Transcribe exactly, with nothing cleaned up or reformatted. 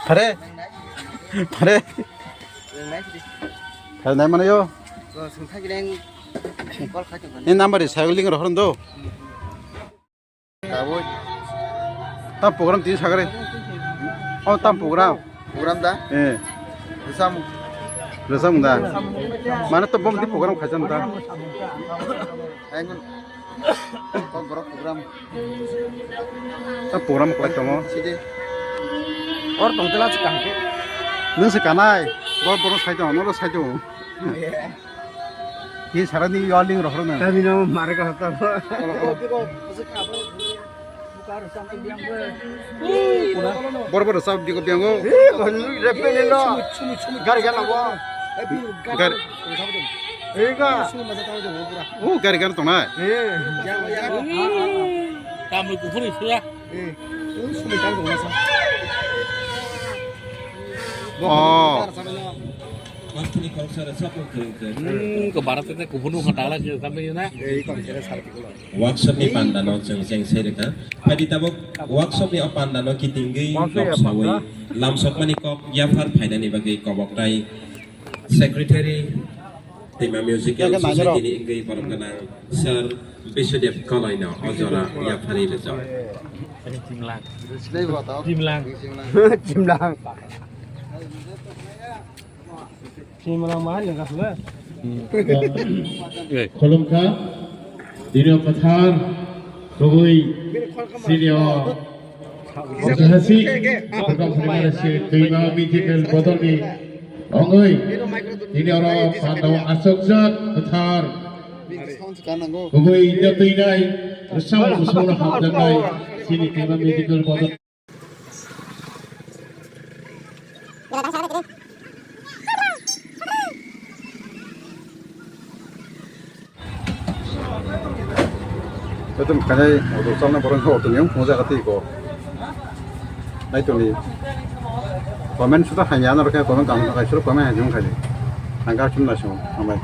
Phare. Phare. Phare nai mano yo. Ni number ri sayo link ro horo do. Kabui. Tam program tini sagare. Oh, tam program. Program da? Eh. Resam. Resam da. Mana to bom di program khajan da. Engun. Kok borok program. Tam program khlai tongo. Sidi. Or tong tela chikang. Nung se kanai. Bor bor sai tongo, noro sai tongo. Ki sarani yo ling rohor na. Kami no mare ka hota. Bor bor sab di ko biango. Eh, bhanu repele lo. Gari gana bo. Gar. Ega. Oh, gari gana tongnai. Eh. Tamul kuphuri suya. Eh. Oh. Hmm, ko Bharat te kuphuru kha dala je tamni na. Workshop ni panda no chwng cheng sai rwkha. Phaidi tabuk workshop ni o panda no kitingwi kok sawi lamsokmani kok yaphar phainani bagwi kobok tai secretary Tima Musical Society ni wngwi borok gwnang Sir Bisudev Koloi no o jora yaphari rwjak. Chimlang. Chimlang. Chimlang. Chimlang ma hanya kasle. Khulumkha, dino kwthar, kubui, sini o, ojahasi, program phunimani si, twima medical bodolni, ongoi, dini oro, pandao asokjak, kwthar, kubui, no twinai, rwchap, musoro hapjaknai, sini twima medical bodol. Joto mokhanai auto chalna borok khe auto ni wng phunukjak twi ko. Nai toni comment suda hamya ano rokhe comment kaham khai suru comment hamya wng khai. Ang kha chum na sung hambai.